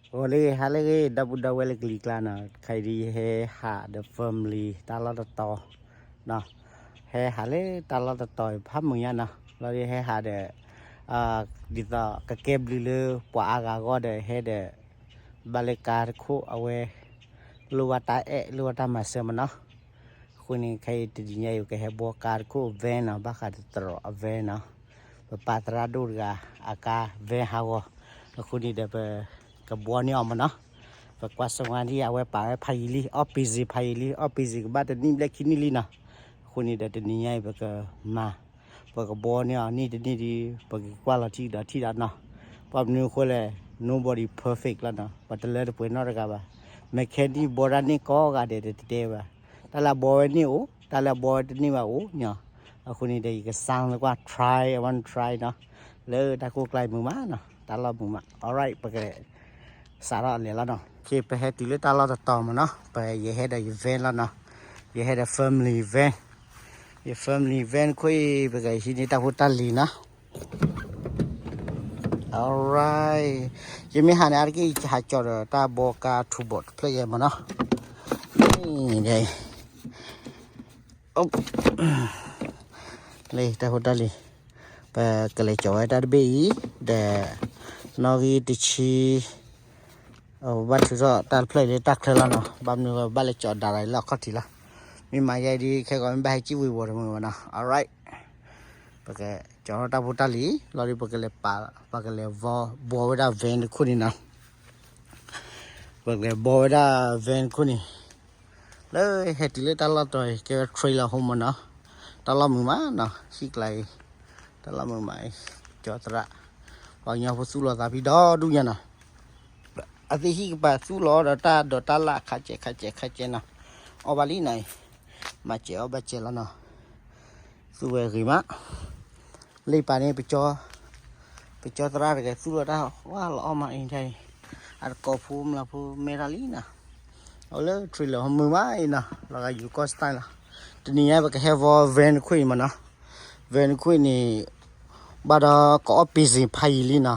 ဂီၤလၢဂ့ၤ ဟါလၢဂ့ၤ ဒီပုၢ်ဒီဝဲၢ်လၢကလံၤကျါနီၤ, ခဲအံၤဒ်ယဟဲဟးဒီး family တၢ်လီၢ်တတီၤနီၤ, ဟဲဟးလၢတၢ်လီၢ်တတီၤဖးမုာ်ညါနီၤ, လီၤဒ်ဟဲဟးဒီး ဒ်သိးကကဲဘျုးလၢပှၤအါဂၤအဂီၢ်ဒီး ဟဲဒီး ဘၣ်လၢကါတခိၣ်အဝဲ လိၣ်ဘၣ်တၢ်အဲၣ် လိၣ်ဘၣ်တၢ်မၤစၢၤမနီၤ. အဃိန့ၣ် ခဲအံၤတနံၤညါအံၤ ပကဟဲဘှီကါတခိၣ် van နီၤ, ဘၣ်ဃးဒီးသရိာ်အ van နီၤ, ပပၢ်သရၣ်ဒိၣ်တဂၤအကါ van ဟးဂီၤ, အဃိန့ၣ်ဒီး ပကဘှီန့ၢ်အီၤမနီၤ. ပကွၢ်စၢၤဝဲဒ်အဝဲပာ်ဝဲဖးယံာ်လံ အီၣ်ပ့ၤစ့ၤဖးယံာ်လံ အီၣ်ပ့ၤစ့ၤကဘၣ်တနံၣ်ဘျဲၣ်ခံနံၣ်လံနီၤ. အဃိန့ၣ်ဒီးတနံၤညါအံၤ ပကမၤ ပကဘှီန့ၢ်အီၤန့ၣ်တနံၣ်ဒီး ပကကွၢ်လီၤထံဒီးထံဒီးနီၤ. ဘၣ်မနုၤအဃိလဲၣ် nobody perfect လီၤနီၤ, ပတလၢတပှဲၤနီတဂၤဘၣ်. mechanic ဘှီတၢ်န့ၢ်ကိးဂၤဒဲးဒီးတတဲဘၣ်, တၢ်လၢအဘှီဝဲန့ၢ်အိၣ် တၢ်လၢအဘှီဝဲတန့ၢ်ဘၣ်အိၣ်နီၤ. အဃိန့ၣ်ဒီး ယကစၢ်လၢကွၢ် try အဝဲ try နီၤ, လၢတၢ်ကိၢ်ကျါမုာ်မးနီၤ, တၢ်လီၢ်မုာ်မး alright ပက စးထီၣ်လဲၤလီၤနီၤ. ပဟဲတုၤလၢတၢ်လီၢ်တတီၤမးနီၤ, ပယဟဲဒီးယ van လီၤနီၤ, ယဟဲဒီး family van, ယ family van ခိၣ်အံၤ ပကဟံးန့ၢ်တၢ်ဖိတၢ်လံၤနီၤ. alright ယမ့ၢ်ဟးန့ၣ် အါတက့ၢ်ယဟးကၠီၤဒီးတၢ်ဘှီကါထူဘိးတဖျၢၣ်ယဲမးနီၤ. လၢတၢ်ဖိတၢ်လံၤ ပကလဲၤကၠီၤဝဲတၢ်တဘ့ၣ်အံၤ ဒီး နီၣ်ဂံၢ်တဆံ ဘၣ်ထုးထီၣ်တၢ်တဖျၢၣ်အံၤလၢတၢ်ချၢလီၤနီၤ, ဘၣ်မနုၤဘၣ်လဲၤကၠီၤဒၣ်လီၤလၢအခီၣ်ထံးလီၤ. မ့ၢ်မၤယဲဒ်ခဲဂီၤမ့ၢ်ဘၣ်ဟဲကံၣ်ဝံၤဝီၤတမုာ်ဘၣ်နီၤ. alright ပကကၠီၤထီၣ်တၢ်ဖိတၢ်လံၤ လီၤဒ်ပကလဲၤပာ် ပကလဲၤဘှီဝဲဒၣ် van တခိၣ်န့ၣ်နီၤ. ပကလဲၤဘှီဝဲဒၣ် van တခိၣ်န့ၣ် လၢဟဲတုၤလၢတၢ်လီၢ်တီၤအံၤ ကဲဝဲ trailer home မးနီၤ, တၢ်လီၢ်မုာ်မးနီၤ, ဟံၣ်ကျါအံၤ တၢ်လီၢ်မုာ်မးအံၤ, ကၠီၤသရၣ် ပှၤကညီဖိသူၣ်လီၤသးဖံဒီဒူၣ်ညါနီၤ. အသ့ၣ်ဟံၣ်ကပၤသူၣ်လီၤဒီးတၢ်ဒိးတၢ်လၣ်ခးစဲးခးစဲးခးစဲးနီၤ, အီၣ်ဘၣ်လံနီၤအံၤ, မၤစဲးအီၣ်ဘၣ်စဲးလီၤနီၤ, သူၣ်ဝဲဂ့ၤမး လ့ပာ်န့ၣ် ပကၠီသရၣ်တဂၤသူၣ်လီၤတၢ်ဝဲလီၤအီၣ်မးအံၤ, အတကိးဖိမျးဖိမဲထီၣ်လံနီၤ, အဝဲလၢ trailer home မုာ်မးအံၤနီၤ, လီၤဂာ်ယူၤကီၢ် style လီၤ. တနံၤညါပကဟဲဘှီ van တခိၣ်အံၤမးနီၤ, van တခိၣ်အံၤန့ၣ် ဘၣ်ဒီးကအီၣ်ပ့ၤစ့ၤဖးယံာ်လံနီၤ,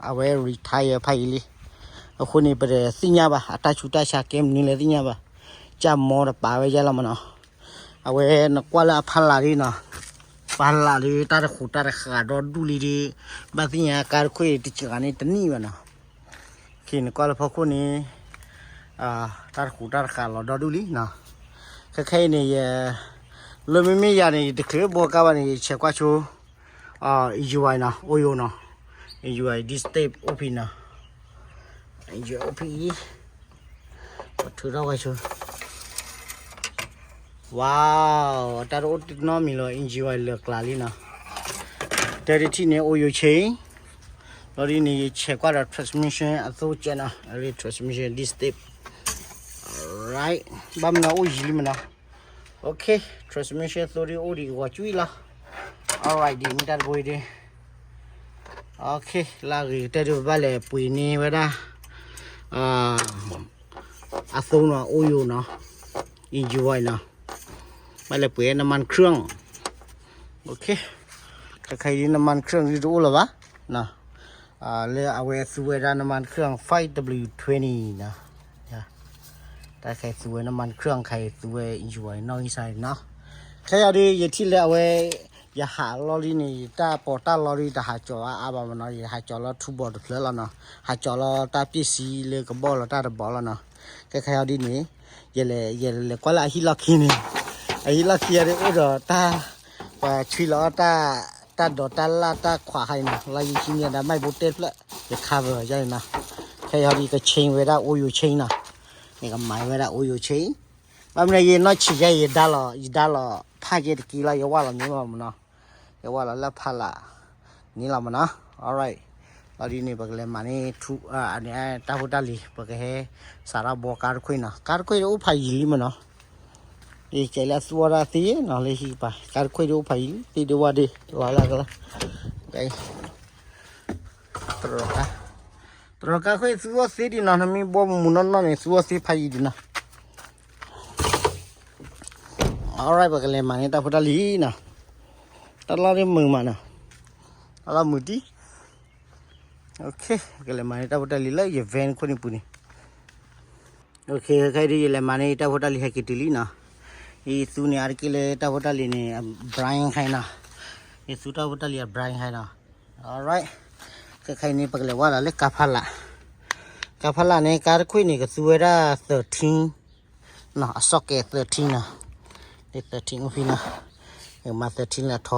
အဝဲ retire ဖးယံာ်လံ. အဃိန့ၣ် ပတသ့ၣ်ညါဘၣ် အတၢ်ဆူးတၢ်ဆါကဲမနုၤလဲၣ်သ့ၣ်ညါဘၣ်, ကၢ်မီတပာ်ဝဲယဲလီၤမးနီၤ. အဝဲနကွၢ်လၢအဖီလာ်ဒ်နီၤ, ဖီလာ်ဒ်တၢ်တဃူးတၢ်တဃာ်ဒီဒူၣ်လံဒီး, ဘၣ်သ့ၣ်ညါကါတခိၣ်အံၤတစှၤန့ၣ်တနံၣ်ဘၣ်နီၤ. ခဲအံၤနကွၢ်လၢဖီခိၣ်န့ၣ် တၢ်တဃူးတၢ်တဃာ်လီၤဒီဒူၣ်လံနီၤ. ခဲခဲအံၤန့ၣ် ယ လၢမ့မ့ၢ်ယၤန့ၣ် ယတချုးဘှီကါဘၣ်န့ၣ် ယဆဲးကွၢ်ဆိ အံယွၤနီၤ အိယိၤနီၤ, အံယွၤ this tape အိၣ်ဖဲနီၤ, အံယွၤအိၣ်ဖဲအံၤ, ပထုးထီၣ်ဝဲဆိ ဝါ တၢ်တအိၣ်တနီတမံၤလီၤ အံယွၤလၢာ်ကျါလံနီၤ. တၢ်တထံၣ်န့ၣ် အိယိၤ chain, လီၤဒ်န့ၣ် ယဆဲးကွၢ်ဒီး transmission အသိကဲနီၤ, အရ့ transmission this tape, right, ဘၣ်မနုၤအိၣ်ယံၤလံမနီၤ. okay, transmission သိဒ်အိၣ်ဒံးဂီၤကွံာ်လီၤ. alright ဒ်မ့ၢ်တၢ်တဘိအံၤဒ်, okay လၢအဂ့ၤကတၢၢ်ဒ်ပဘၣ်လဲၤပှ့ၤန့ၢ်ဝဲဒၣ် အသိနီၤ အိယိၤနီၤ, အံယွၤနီၤ, ဘၣ်လဲၤပှ့ၤ น้ำมันเครื่อง, okay, ခဲခဲအံၤ น้ำมันเครื่อง ဒ်တအိၣ်လၢၤဘၣ်နီၤ. လၢအဝဲသူဝဲဒၣ် น้ำมันเครื่อง five W twenty နီၤ, တၢ်ခဲအံၤသူဝဲ น้ำมันเครื่อง ခဲအံၤသူဝဲ အံယွၤနီၣ်ဂံၢ်စၢ်နီၤ. ခဲအံၤဒ်ယထံၣ်လၢအဝဲ ယဟးလီၤလံန့ၣ် ယတၢ်ပီးတၢ်လီဒ်တဟးကၠီၤအါအါဘၣ်မနီၤ, ယဟးကၠီၤလီၤထူဘိးတဖျၢၣ်လီၤနီၤ, ဟးကၠီၤလီၤတၢ်ပ့ၣ်စံလၢကဘီၣ်လီၤတၢ်တဘီလီၤနီၤ. ခဲခဲအံၤဒ်န့ၣ် ယလဲၤ ယလဲၤကွၢ်လၢအဟံၣ်လီၢ်ခံန့ၣ်, အဟံၣ်လီၢ်ခံအံၤဒ်အိၣ်ဒီးတၢ် ပှၤဆွံလီၤအီၣ်တၢ် တၢ်ဒိးတၢ်လၣ်တၢ်ခွးခါအံၤနီၤ, လီၤယံၤခံန့ၣ်ဒီး မ့ၢ်ဘိတဲတဖျၢၣ် ယ cover ယါအံၤနီၤ. ခဲအံၤဒ်က change ဝဲဒၣ် oil change နီၤ, ယကမၤဝဲဒၣ် oil change. ဘၣ်မနုၤယနီၢ်ဆံးယါ ယဒါလီၤ ယဒါလီၤဖးယဲတက့ၢ်လီၤ, ယဝၢ်လီၤန့ၢ်လီၤမနီၤ, ယဝၢ်လီၤလၢဖးလာ်န့ၣ်လီၤမနီၤ. alright, လီၤဒ်န့ၣ် ပကလဲၤမၤန့ၢ်ထူ န့ၣ် တၢ်ဖိတၢ်လံၤ ပကဟဲစးထီၣ်ဘှီကါတခွ့နီၤ. ကါတခွ့ဒ်အိၣ်ဖးယံာ်လံမနီၤ. ယကဲလၢအသူဝဲဒၣ်သ့နီၤ လၢဟံၣ်ကပၤ ကါတခွ့ဒ်အိၣ်ဖးယံာ်လံ သ့ဒ်ဝၣ်ဒ် လီၤလၢကလီၤ. တရီကါ တရီကါခွ့သူဝဲသ့ဒ်နီၤ, နမ့ၢ်ဘှီမုာ်မုာ်နီၢ်နီၢ်န့ၣ် သူဝဲသ့ဖးယံာ်ဒ်နီၤ. alright, ပကလဲၤမၤန့ၢ်တၢ်ဖိတၢ်လံၤနီၤ. တၢ်လီၢ်ဒ်မုာ်မးနီၤ, တၢ်လီၢ်မုာ်တံၢ်. ကလဲၤမၤန့ၢ်တၢ်ဖိတၢ်လံၤလၢယ van ခိၣ်န့ၣ်ပူၤန့ၣ်. ခဲအံၤဒုး ယလဲၤမၤန့ၢ်တၢ်ဖိတၢ်လံၤ ဟဲက့ၤတုၤလံနီၤ. ယသူန့ၣ် အါတက့ၢ်လၢတၢ်ဖိတၢ်လံၤန့ၣ် အ brand ခါအံၤနီၤ. ယသူတၢ်ဖိတၢ်လံၤအ brand ခါအံၤနီၤ. Alright, ခဲခါအံၤန့ၣ် ပကလဲၤဝဲလီၤလၢကါဖးလး. ကါဖးလးန့ၣ် ကါတခွ့ၣ်န့ၣ် ကသူဝဲဒၣ် thirteen နီၤ, အ socket thirteen နီၤ. သၢထံ အိၣ်ဖဲနီၤ, မၤ သၢထံ လၢအထ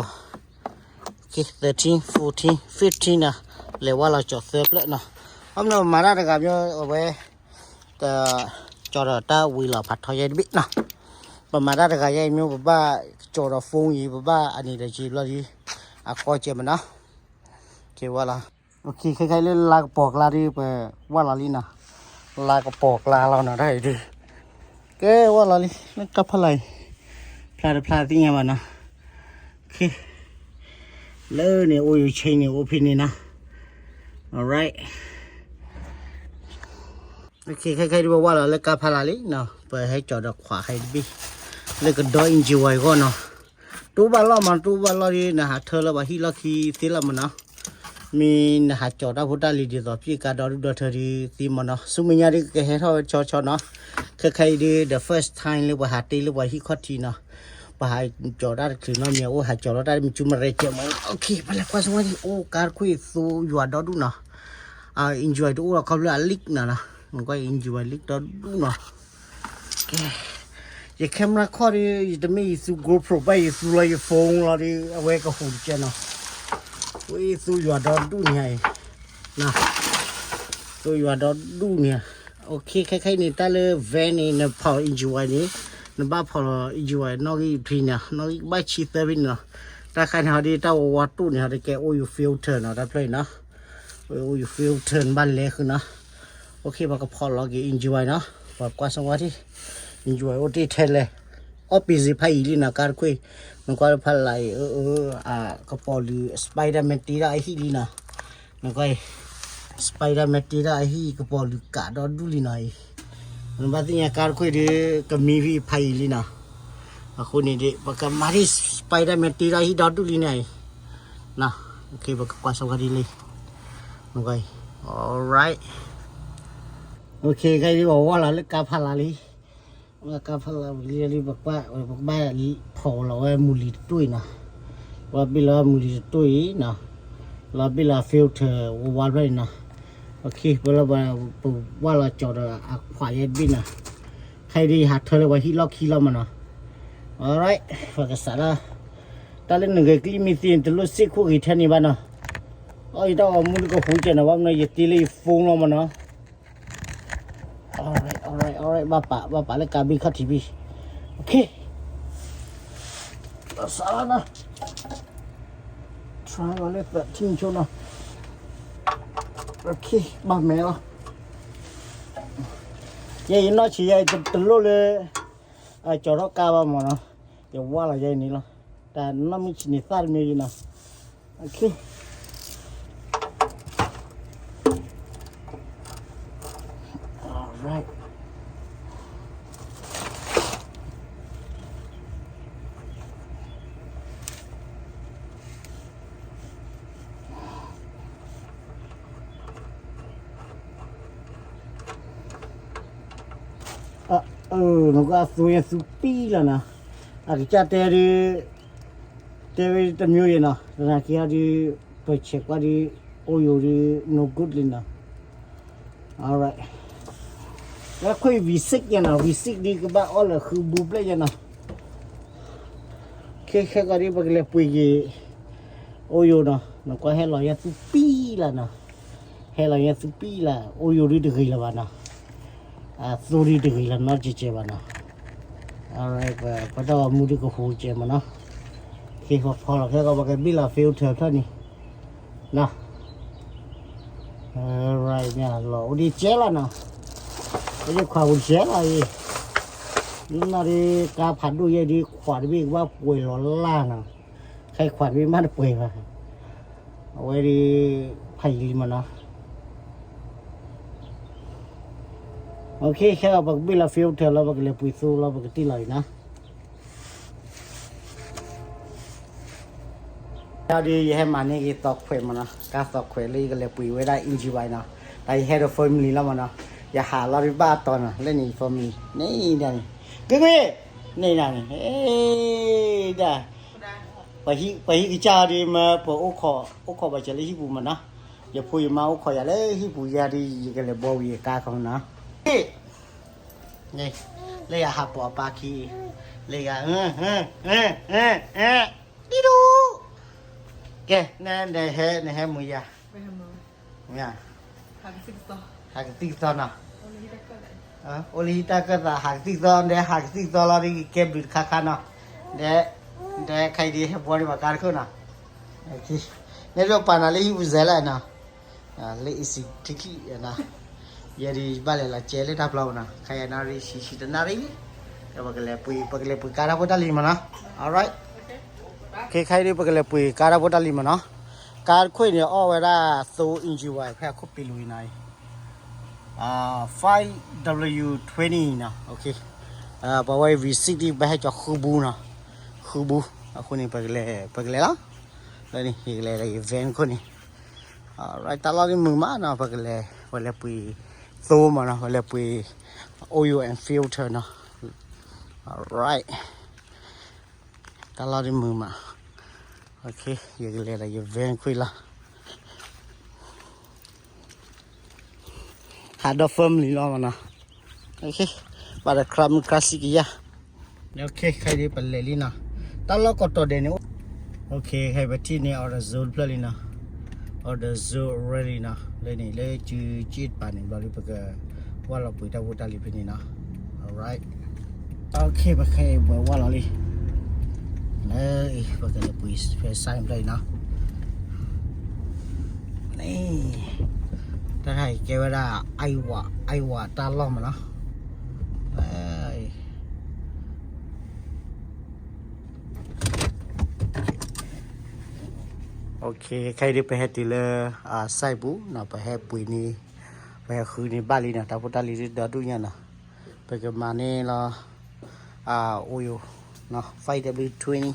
ီ, သၢထံ fourteen, fifteen နီၤ, လဲၤဝဲလီၤကၠီၤသၢဖျၢၣ်နီၤ. အမ့ၢ်မၤတၢ်တဂၤမ့ၢ် အဝဲ ကၠီၤဒီးတၢ်ဝံၤလီၤဖးထီယဲၢ်တဘ့ၣ်နီၤ. ပမၤတၢ်တဂၤယဲၢ်အံၤမ့ၢ် ပဘၣ်ကၠီၤဒီး phone အံၤ ပဘၣ်အန့ၣ်ဒီးက့ၤဘျီဒ် အကီကဲမးနီၤ. ကဲဝဲလီၤ. ခဲခါအံၤလၢလါကပီၤကျါဒ် ပဝဲလီၤလံနီၤ. လါကပီၤကျါလီၤနီၤ တၢ်အံၤဒ် ကဲဝဲလီၤလံ လၢကါဖးလးအံၤ, ဖျါတဖျါသ့ၣ်ညါဘၣ်နီၤ. လၢန့ၣ် oil change န့ၣ် အိၣ်ဖဲန့ၣ်နီၤ. Alright, ခဲခါအံၤဒ် ပဝဲလီၤလၢကါဖးလးလံနီၤ, ပဟဲကၠီၤဒီးခွးခါအံၤတဘ့ၣ် လၢကဒီ engine oil အဂီၢ်နီၤ. တအိၣ်ဘၣ်လီၢ်မး, တအိၣ်ဘၣ်လီၢ်ဒ် နဟးထၢလၢပှၤဟံၣ်လီၢ်ခံသ့လီၤမးနီၤ. မ့ၢ်နဟးကၠီၤတၢ်ဖိတၢ်လံၤဒ်သိး ပျံၤကါဒီဒူၣ်ဒီထၢဒ်သ့မးနီၤ. ဆူမဲာ်ညါဒ် ကကဟဲထီၣ်ဝဲဆီဆီနီၤ. ခဲခါအံၤဒ် the first time လၢပှၤဟးတ့လၢပှၤဟံၣ်ခီၣ်ထံးနီၤ. ပှၤဟးကၠီၤတၢ်တချုးနီတမံၤ အိၣ်ဟးကၠီၤလီၤတၢ်မ့ၢ်ကၠူမရဲၣ်ကဲမး. ပလဲၤကွၢ်ဆိဝဲဒ် အိၣ်ကါတခွ့ၣ်သူယွၤဒီဒူၣ်နီၤ. အ engine oil တအိၣ်ဒီးခီဖျိအ leak နီၤနီၤ. နကွၢ် engine oil leak ဒီဒူၣ်နီၤ. ကဲ ယ camera ခီၣ်ဒ် ယတမ့ၢ်ယသူ GoPro ဘၣ် ယသူလီၤယ phone လီၤဒ် အဝဲကဟူးတကဲနီၤ. ဝဲသူယွၤဒီဒူၣ်န့ၣ်အံၤ, သူယွၤဒီဒူၣ်န့ၣ်. ခဲခါအံၤန့ၣ် တၢ်လၢ van န့ၣ် နဖီၣ် engine oil န့ၣ်, နဘၣ်ဖီၣ်လီၤ engine oil နီၣ်ဂံၢ်ဖဲန့ၣ်, နီၣ်ဂံၢ်ဘၣ်ဆံသၢဖဲန့ၣ်နီၤ. တၢ်ခါန့ၣ်ဟီဒ် တၢ်ဝီဝါတိၢ်န့ၣ်ဟီဒ် ကဲ oil filter နီၤ, တၢ်ဖျၢၣ်အံၤနီၤ. oil filter နဘၣ်လဲၤဃုာ်နီၤ. ပကဖီၣ်လီၤက့ၤ engine oil နီၤ. ပကွၢ်ဆိဝဲဒ် engine oil အိၣ်တ့ၢ်ထဲလဲၣ်. အီၣ်ပ့ၤစ့ဖးယံာ်လံနီၤ ကါတခွ့ၣ်. နကွၢ်လၢဖးလးအံၤ အ ကပီၤလုာ် Spiderman တ့ထီၣ်အဟံၣ်လံနီၤ. နကွၢ်အံၤ Spiderman တ့ထီၣ်အဟံၣ် ကပီၤလုာ်ကးဒီဒူၣ်လံနီၤအံၤ. နဘၣ်သ့ၣ်ညါကါတခွ့ၣ်ဒ် ကမံဖဲဖးယံာ်လံနီၤ. အဃိန့ၣ်ဒ် ပကမၤဒ် Spiderman တ့ထီၣ်ဟံၣ်ဒီဒူၣ်လံန့ၣ်အံၤ. ပကကွၢ်ဆိဝဲဒ်လံ. နကွၢ်အံၤ alright. ခဲအံၤဒ် ပဝဲလီၤလၢကါဖးလးလံ. ကါဖးလးလံ ပကဘၣ် ပကဘၣ်လီၤဖီၣ်လီၤဝဲမုၢ်လံၤတတိၢ်အံၤနီၤ. ပဘၣ်ဘ့ၣ်လီၤမုၢ်လံၤတတိၢ်အံၤနီၤ. လီၤဘ့ၣ်လီၤ filter ဝါဝါဖျၢၣ်အံၤနီၤ. ပဝဲလီၤကၠီၤဒီးအခွးယဲၢ်တဘ့ၣ်နီၤ. ခဲအံၤဒ် ယဟးထၢလၢပှၤဟံၣ်လီၢ်ခံလီၤမးနီၤ. Alright, ပကစးလၢ တၢ်လၢနဂဲၤကလံၣ်မ့ၢ်သ့န့ၣ် တလိၣ်စ့ၢ်ခိၣ်ဂ့ၤထဲန့ၣ်ဘၣ်နီၤ. အီၣ် ယတၢ်ဂီၤမူတကဟူးကဲနီၤ ဘၣ်မနုၤ ယတ့လၢယ phone လီၤမးနီၤ. Alright, alright, alright, ဘၣ်ပာ် ဘၣ်ပာ်လၢကါဘ့ၣ်ခီၣ်ထံးဘ့ၣ်. စးလီၤနီၤ. Try လီၤလၢ သၢထံဆိနီၤ. ဘၣ်မဲာ်လီၤ. ယဲယနီၢ်ဆံးယဲ တလိၣ်လၢ ကၠီၤထီၣ်ကါဘၣ်မးနီၤ. ယဝါလီၤယဲန့ၣ်လီၤ. တၢ်နီၢ်မုၢ်ဆံးန့ၣ်သၣ်တမံၤယံၤနီၤ. Okay. နကွၢ်အသူယဲသူပံလီၤနီၤ. အကစၢ်တဲဒုး တဲဝဲတမျိုးယဲနီၤ. သနာ်က့အီၤဒုး ပဆဲးကွၢ်ဒုး အိၣ်ယိၤဒုး no good လံနီၤ. Alright. လၢခွံ V six ယဲနီၤ. V six ဒုးကဘၣ်အီၣ်လၢဃုဘူပျဲၢ်ယဲနီၤ. ခဲခဲကီးဒုး ပကလဲၤပှ့ၤက့ၤ အိၣ်ယိၤနီၤ. နကွၢ်ဟဲလီၤယဲသူပံလီၤနီၤ. ဟဲလီၤယဲသူပံလီၤ. အိၣ်ယိၤဒုးတဂ့ၤလၢၤဘၣ်နီၤ. အသူဒုးတဂ့ၤလၢၤနီတကဲးဘၣ်နီၤ. Alright, ပတၢ်ဂီၤမူဒုးကဟူးကဲးမးနီၤ. ခဲဖီဖီလီၤ ခဲကီး ပကဘ့ၣ်လီၤ filter ဖျၢၣ်န့ၣ်နီၤ. Alright န့ၣ် လီၤအိၣ်ဒံးကဲလီၤနီၤ. ယခွးအိၣ်ကဲလီၤအံၤ. နီၢ်နီၢ်ဒုး ကါဖးဒိၣ်ယဲဒုး ခွးတဘ့ၣ်ကဘၣ်ပှဲၤလီၤလၢ်နီၤ. ခဲခွးတဘ့ၣ်မးတပှဲၤဘၣ်. အဝဲဒုး ဖးယံာ်လံမးနီၤ. Okay, ခဲအံၤ ပကဘ့ၣ်လီၤ filter လီၤ ပကလဲၤပှ့ၤသူလီၤ ပကတ့ၢ်လီၤအံၤနီၤ. ဒီးဒုးယဟဲမၤန့ၢ်က့ၤသီခွဲးမးနီၤ, ကါသီခွဲးလၢယကလဲၤပှ့ၤဝဲဒၣ် Enjoy နီၤ, တၢ်ယဟဲဒီး family လီၤမးနီၤ, ယဟးလီၤဒုးဘၣ်တီၤနီၤ, လၢန့ၣ် family န့ၣ်ဒၣ်န့ၣ်, က့ၤကွ့ၢ်, န့ၣ်ဒၣ်န့ၣ်, ဒၣ်, ပှၤဟံၣ်ကစၢ်ဒုးမၢ ပအိၣ်ခိး အိၣ်ခိးဘၣ်စၢၤလၢဟံၣ်ပူၤမးနီၤ, ယဖိယမါအိၣ်ခိးယၤလၢဟံၣ်ပူၤယၤဒုး ယကလဲၤဘှီဝံၤကါခီမးနီၤ, လၢယဟးပိာ်အပၢ်ခံ, လၢယ ဒံဒူ, ကဲ, နဟဲ နဟဲမုာ်ယၤ, ဟးကသံၣ်ကသီနီၤ, အိၣ်လၢဟံၣ်တၢ်ကၢၢ်သး ဟးကသံၣ်ကသီ ဒီးဟးကသံၣ်ကသီလီၤဒ်ကဲဘျုးတခါခါနီၤ, ဒီး ဒီးခဲအံၤဒုးဟဲဘှီန့ၢ်ဘၣ်ကါတခိၣ်နီၤ, န့ၣ်ဒိးပာ်နၤလၢဟံၣ်ပူၤစဲးလၢနီၤ, လၢ easy ထံချံနီၤ, ယဲဒုးဘၣ်လဲၤလီၤကဲလၢတၢ်ပျီမးနီၤ, ခဲအံၤနၣ်ရံၣ်ဆံဆံတနၣ်ရံၣ်, ဒီးပကလဲၤပှ့ၤ ပကလဲၤပှ့ၤကါတၢ်ဖိတၢ်လံၤမးနီၤ, alright, ခဲခဲအံၤဒုး ပကလဲၤပှ့ၤကါတၢ်ဖိတၢ်လံၤမးနီၤ, ကါတခိၣ်အံၤန့ၣ် အီၣ်ဝဲဒၣ်သိ engine ဝဲ ဖဲအခိၣ်ပ့ၤလူၤအံၤနီၤ, five W twenty နီၤ, ပဝဲ V six ဒ်ပဟဲကၠီၤဃုဘူနီၤ, ဃုဘူ, အဃိန့ၣ် ပကလဲၤ ပကလဲၤလီၤ, လၢန့ၣ် ယကလဲၤဒီးယ van ခိၣ်န့ၣ်, alright တၢ်လီၢ်ဒ်မုာ်မးနီၤ, ပကလဲၤ ပလဲၤပှ့ၤသိမးနီၤ, ပလဲၤပှ့ၤ oil and filter နီၤ, alright တၢ်လီၢ်ဒ်မုာ်မး, ယကလဲၤဒီးယ van ခွံလီၤ, ဟးဒီး family လီၤမးနီၤ, ဘၣ်ဒီး crab မုၢ် crab စံကယၤ, ခဲအံၤဒုးပလဲၤလံနီၤ, တၢ်လီၢ်ကီးတီၤဒဲးန့ၣ်, ခဲအံၤပထံၣ်န့ၢ် auto zone တဖျၢၣ်လံနီၤ, auto zone လံနီၤ, လၢန့ၣ် လၢစုစ့ၣ်တပၤန့ၣ် ဘျီဒုးပက ဝၢ်လီၤပှ့ၤတၢ်ဖိတၢ်လံၤဖဲန့ၣ်နီၤ, alright ခဲအံၤပဝဲဝၢ်လီၤလံ, လၢ ပကလဲၤပှ့ၤဖဲ sign ဖျၢၣ်အံၤနီၤ, တၢ်တခါအံၤကဲဝဲဒၣ် Iowa Iowa တၢ်လီၢ်မးနီၤ, ခဲအံၤဒုးပဟဲတုၤလၢ site ပူၤနီၤ, ပဟဲပှ့ၤန့ၢ် ပဟဲဃုန့ၢ်ဘၣ်လံနီၤ, တၢ်ဖိတၢ်လံၤဒုးဒီဒူၣ်ညါနီၤ, ပကမၤန့ၢ်လီၤ oil နီၤ, five W twenty,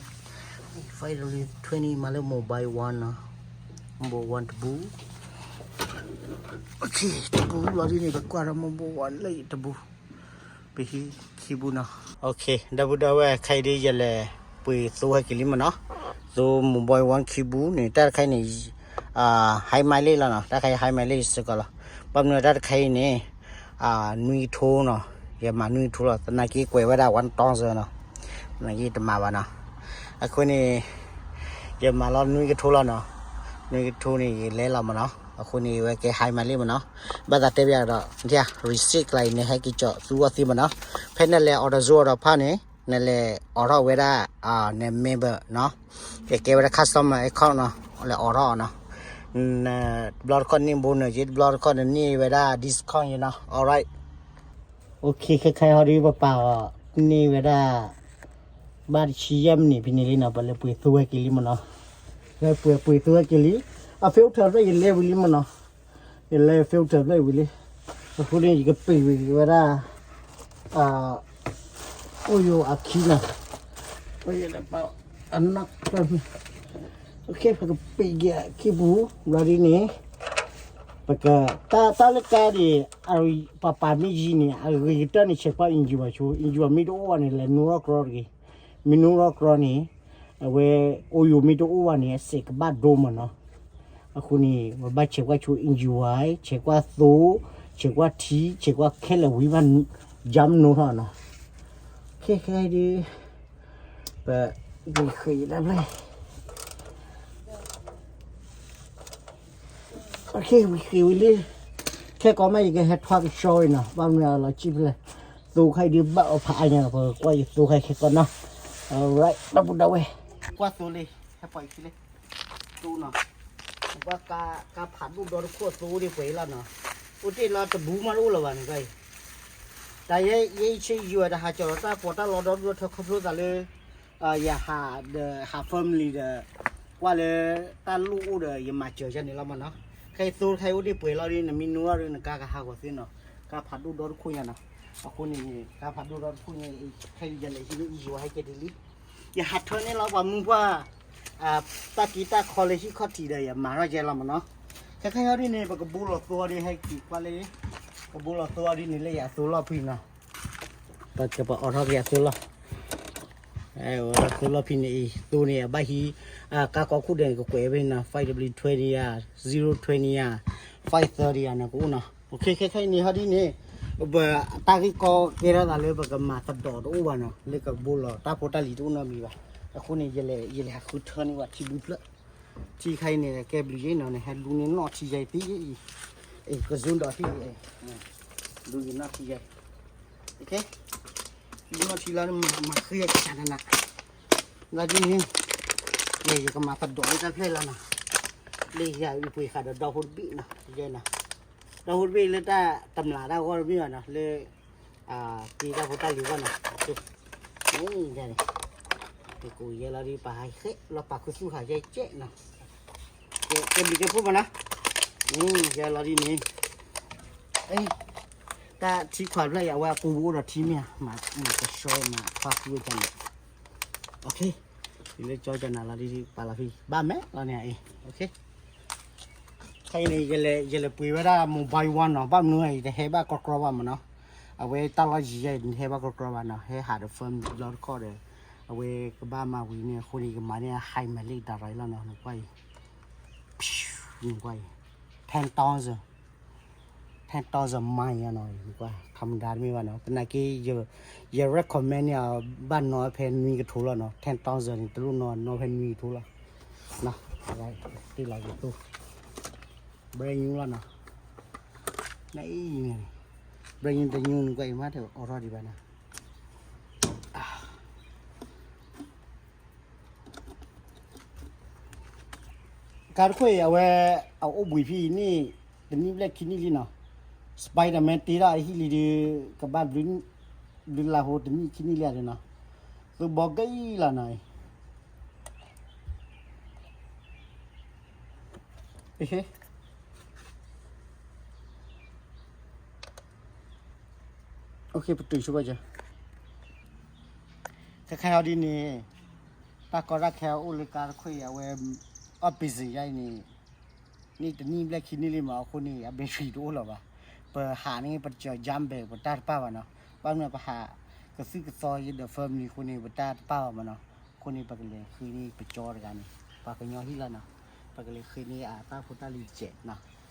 five W twenty မၤလၢ mobile one နီၤ, mobile one တဘူ, တဘူလီၤဒ်န့ၣ် ပကွၢ်ဒီး mobile one လၢတဘူ, ပဟံၣ်ခံဘူနီၤ, ဒီပုၢ်ဒီဝဲၢ် ခဲအံၤဒုးယလဲၤပှ့ၤသိဟဲက့ၤလံမးနီၤ, သိ mobile one ခံဘူန့ၣ် တၢ်တခါအံၤန့ၣ် high mileage လီၤနီၤ, တၢ်တခါအံၤ high mileage စ့ၢ်ကီးလီၤ, ဘၣ်မနုၤတၢ်တခါအံၤန့ၣ် နွံကထိနီၤ, ယမၤနွံကထိလီၤ, သနာ်က့ကွဲးဝဲဒၣ် one thousand နီၤ, သနာ်က့တမၤဘၣ်နီၤ, အဃိန့ၣ် ယမၤလီၤနွံကထိလီၤနီၤ, နွံကထိန့ၣ် ယလဲၤလီၤမးနီၤ, အဃိန့ၣ် အဝဲကဲ high mileage မးနီၤ, ဘၣ်သးတဲဘၣ်ဒီး receipt ကျါအံၤ နဟဲက့ၤကၠီၤသူအီၤသ့မးနီၤ, ဖဲနလဲၤ AutoZone အီၤဒီးဖၣ်န့ၣ် နလဲၤအိးထီၣ်ဝဲဒၣ် န member နီၤ, ကကဲဝဲဒၣ် customer account နီၤ, လဲၤအိးထီၣ်အီၤနီၤ, တဘျီတခီၣ်န့ၢ် bonus ယ့ တဘျီတခီၣ်န့ၢ်ဝဲဒၣ် discount ယ့နီၤ, alright, okay ခဲခါဟီဒုးပပာ်အီၤန့ၢ်ဝဲဒၣ် ဘၣ်တဆံယဲၢ်မံးနံးဖဲန့ၣ်လံနီၤ, ပလဲၤပှ့ၤသိဝဲက့ၤလံမးနီၤ, လဲၤပှ့ၤပှ့ၤသိဝဲက့ၤလံ, အ filter ဖျၢၣ်ယလဲၤဝံၤလံမးနီၤ, ယလဲၤ filter ဖျၢၣ်ဝံၤလံ, အဃိန့ၣ် ယကပ့ၤဝံၤဝဲဒၣ် အိၣ်ယိၤအခံနီၤ, အိၣ်ယိၤ အနီၢ် okay ပကပ့ၤက့ၤအခံပူၤ ဘျီဒ်န့ၣ် ပက တၢ် တၢ်လၢကါဒံး ပပာ်မ့ၢ်ယံၤန့ၣ် အဂ့ၤကတၢၢ်န့ၣ် ဆဲးကွၢ် engine ဘၣ်ဆိ engine မ့ၢ်တအိၣ်ဘၣ်န့ၣ် လဲၤနူထီၣ်ကြီတဂ့ၤ, မ့ၢ်နူထီၣ်ကြီန့ၣ် အဝဲ အိၣ်ယိၤမ့ၢ်တအိၣ်ဘၣ်န့ၣ် အစဲးကဘၣ်ဒိမးနီၤ, အဃိန့ၣ် ပဘၣ်ဆဲးကွၢ်ဆိ engine ဝဲ ဆဲးကွၢ်သိ ဆဲးကွၢ်ထံ ဆဲးကွၢ်ခဲလၢာ်ဝံၤဘၣ် jump နူထီၣ်နီၤ, ခဲခဲဒုး ပ ဝံၤဃ့ဒၣ်ဖျၢၣ် okay ဝံၤဃ့ဝံၤလံ, ခဲကိးမး ယကဟဲထွါကဆှီဝဲနီၤ, ဘၣ်မနုၤအလီၤစံၣ်ဖဲလဲၣ်, သိခါအံၤဒုးဘၣ်အီၤဖးအါညါနီၤ, ပကွၢ်ယသိခါခဲကိးနီၤ, alright ဒီပုၢ်ဒီဝဲၢ်, ကွၢ်သိလံ, ဟဲပှၤအံၤခံလံ, သိနီၤ, ကွၢ်ကါဖးဒိၣ်ဒီတခိၣ်အသိအိၣ်ဒံးပှဲၤအံၤလီၤနီၤ, အိၣ်တ့ၢ်လီၤတဘူမးတအိၣ်လၢၤဘၣ်န့ၣ်, တၢ်ယဲ ယဲယဆ့ယွဲတဟးကၠီၤလီၤ တၢ်ပီးတၢ်လီဒီဒူၣ်ထၢခီဖျိသးလၢ ယဟးဒီးဟး family ဒီး ကွၢ်လၢတၢ်လိၣ်အိၣ်ဒီး ယမၤစၢၤယဲန့ၣ်လီၤမးနီၤ, ခဲအံၤသိတခါအံၤအိၣ်ဒံးပှဲၤလီၤဒီး နမ့ၢ်နူထီၣ်ဒီးနကါကဟးဂီၤသ့နီၤ, ကါဖးဒိၣ်ဒီတခိၣ်ညါနီၤ, အဃိန့ၣ် ကါဖးဒိၣ်ဒီတခိၣ်ညါအံၤ ခဲအံၤယလဲၤဟံးန့ၢ်အံၤယဝဲဟဲကဲဒ်လံ, ယဟးထၢန့ၢ်လီၤပှၤမုၢ်ပှၢ် တၢ်က့တၢ်ခီလၢဟံၣ်ခီၣ်ထံးဒီး ယမၤထီၣ်ယဲလီၤမးနီၤ. ခဲခါဟီဒ်န့ၣ် ပကဘိလီၤသိအီၤဒ်ဟဲက့ၤကွၢ်လၢ ကဘိလီၤသိအီၤဒ်န့ၣ်လၢယအသိလီၢ်ဖံနီၤ. ပကပအီထီၣ်က့ၤအသိလီၢ်, အသိလီၢ်ဖံန့ၣ်အံၤ သိန့ၣ် အဘၣ်ဟံး ကါကီခိၣ်ဒဲးန့ၣ် ကကွဲးဖဲနီၤ five W twenty ဧါ, zero twenty ဧါ, five thirty ဧါန့ၣ် ကအိၣ်နီၤ. ခဲခါအံၤန့ၣ်ဟီဒ်န့ၣ် ပတၢ်ဂ့ၢ်ကီကဲထီၣ်သးလၢပကမၤသဒိးတအိၣ်ဘၣ်နီၤ, လၢကဘိလီၤတၢ်ဖိတၢ်လံၤတအိၣ်နီတမံၤဘၣ်. အဃိန့ၣ် ယလဲၤဟးဃုထၢန့ၢ်ဝဲထံဘုဖျၢၣ်, ထံခါအံၤန့ၣ် ကဲဘျုးယဲနီၤန့ၣ် ဟဲလူန့ၢ်နီၣ်ထံယဲအံၤသ့, အံၤ ကဇုဒိးထံအံၤ, လူယနီၣ်ထံယဲ, လူနီၣ်ထံလီၤ မၤဃုယကစၢ်နနၤ, လီၤဒ်န့ၣ် ယကမၤသဒိးလၢတၢ်ဖျၢၣ်လီၤနီၤ, လၢယၤအံၤပှ့ၤဃာ်ဒီးဒီဖိတဘ့ၣ်နီၤ, ယဲနီၤ, ဒီဖိတဘ့ၣ်လၢတၢ်တမျးတၢ်ဂီၢ်တဘ့ၣ်ဘၣ်နီၤ, လၢ က့တၢ်ဖိတၢ်လံၤဂီၢ်နီၤ, န့ၣ် ယၤန့ၣ် ယကိးယဲလီၤဒ်ပဟးဃဲလီၤပာ်ခူသူၣ်ဃာ်ယဲကဲနီၤ, ကဲဘျုးကဲဖှိၣ်မးနီၤ, န့ၣ် ယဲလီၤဒ်န့ၣ်, တၢ်ထံခွးဖျၢၣ်အံၤ အဝဲအကူပအိၣ်ဒီးထံမ့ၢ်ဧါ, မၤကဆှီမၤခွါကူဝဲကန့ၣ်, ယလၢကၠီကနၤလီၤဒ်ပာ်လီၤဖံ ဘၣ်မဲာ်လီၤန့ၣ်အံၤ, ခဲအံၤန့ၣ် ယလဲၤပှ့ၤဝဲဒၣ် mobile one နီၤ, ဘၣ်မနုၤအံၤ တဟဲဘၣ်ကြီကြီဘၣ်မးနီၤ, အဝဲတၢ်လီၢ်ယံၤယဲအံၤ တဟဲဘၣ်ကြီကြီဘၣ်နီၤ, ဟဲဟးဒီး firm လီၤတခီဒီး အဝဲကဘၣ်မၤဝံၤန့ၣ် အဃိန့ၣ် ယကမၤန့ၢ် high mileage ဒၣ်ရၤလီၤနီၤ, နကွၢ်အံၤ, နကွၢ်အံၤ, ten thousand, ten thousand mile နီၤ, နကွၢ် ထီမဒါတမ့ၢ်ဘၣ်နီၤ, သနာ်က့ ယ recommend န့ၣ် ဘၣ်နီၤဖဲနွံကထိလီၤနီၤ, ten thousand န့ၣ် တလိၣ်နီၤ နီၤဖဲနွံကထိလီၤ, တ့ၢ်လီၤကသိ brand new လီၤနီၤ, နအံၤန့ၣ် brand new တ new နကွၢ်အံၤမး တအိးထီၣ်ဒံးဘၣ်နီၤ. ကါတခိၣ်အံၤ အဝဲ အအိၣ်ဘှံးဖဲအံၤန့ၣ် တနံၣ်ဘျဲၣ်ခံနံၣ်လံနီၤ, Spiderman တ့ထီၣ်အဟံၣ်လံဒီး ကဘၣ်ဘျုးလၢ်ဖိတနံၣ်ခံနံၣ်လံနီၤ, သုဘီကံလီၤနီၤ, ပတုာ်ဆိဘၣ်, ခဲခါအံၤဒ်န့ၣ် တၢ်ကီတၢ်ခဲအိၣ်လၢကါတခိၣ်အံၤ အဝဲ opposite ယါအံၤန့ၣ် န့ၣ်တနံၣ်ဘျဲၣ်ခံနံၣ်လံမး အဃိန့ၣ် အ battery တအိၣ်လၢၤဘၣ်, ပဟးန့ၣ် ပကၠီၤ jump ဘဲ ပတၢ်တပာ်ဘၣ်နီၤ, ဘၣ်မနုၤပဟး ကသုၣ်ကသီယဲဒီး family အဃိန့ၣ် ပတၢ်တပာ်ဘၣ်မးနီၤ, အဃိန့ၣ် ပကလဲၤဃ့န့ၢ်ပကၠီတဂၤန့ၣ် ပှၤကညီဟံၣ်လီၤနီၤ, ပကလဲၤဃ့န့ၢ်အတၢ်ဖိတၢ်လံၤစဲးနီၤ